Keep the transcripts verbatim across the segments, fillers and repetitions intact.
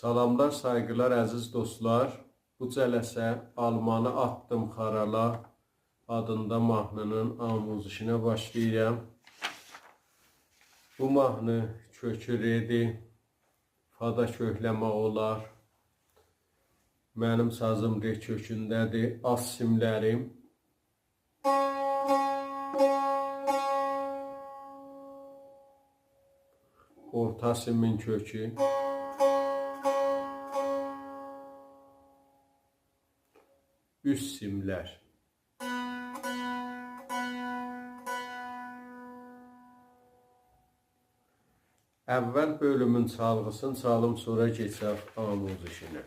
سلاملار، سایغیلار، عزیز دوستلار. بو جلسه «آلمانی آتدیم خارالا» آدیندا ماهنی‌نین آموزشینه باشلاییرام. بو ماهنی کؤکو ره‌دیر. فا دا کؤکله‌مک اولار. منیم سازیم ره کؤکونده‌دیر. آلت سیملریم: اورتا سیمین کؤکو، اوست سیملر. اول بؤلومون چالغیسینی چالیم، سونرا کئچک آموزشینه.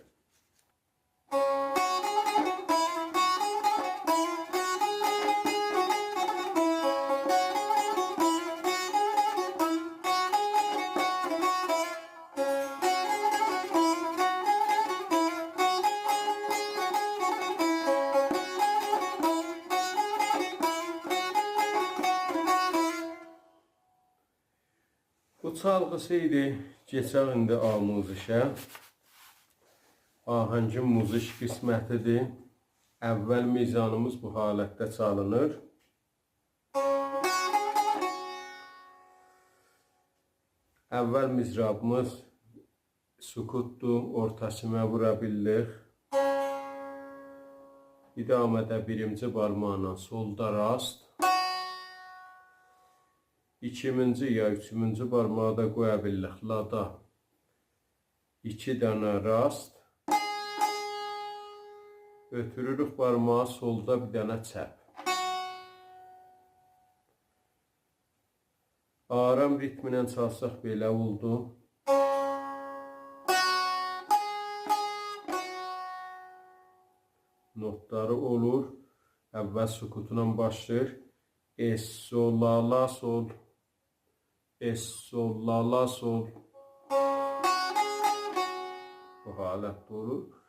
بو چالغیسی ایدی. کئچک ایندی آموزشه. آهنگین موزیک قسمتی‌دیر. اول میزانیمیز بو حالتده چالینیر. اول مضرابیمیز سکوتدور، اورتا سیمه وورا بیلیریک. ادامه‌ده بیرینجی بارماغینان سل‌دا راست. ایکیمینجی یا اوچومونجو بارماغی دا قویا بیلیریک لادا. ایکی دنه راست. اؤتوروروک بارماغی سل‌دا، بیر دنه چپ. آرام ریتمینن چالساق بئله اولدو. نوتلاری اولور. اول سکوتلا باشلاییر. اس، سل، لا، لا، سل. اس، سل، لا، لا، سل. بو حالتده اولور.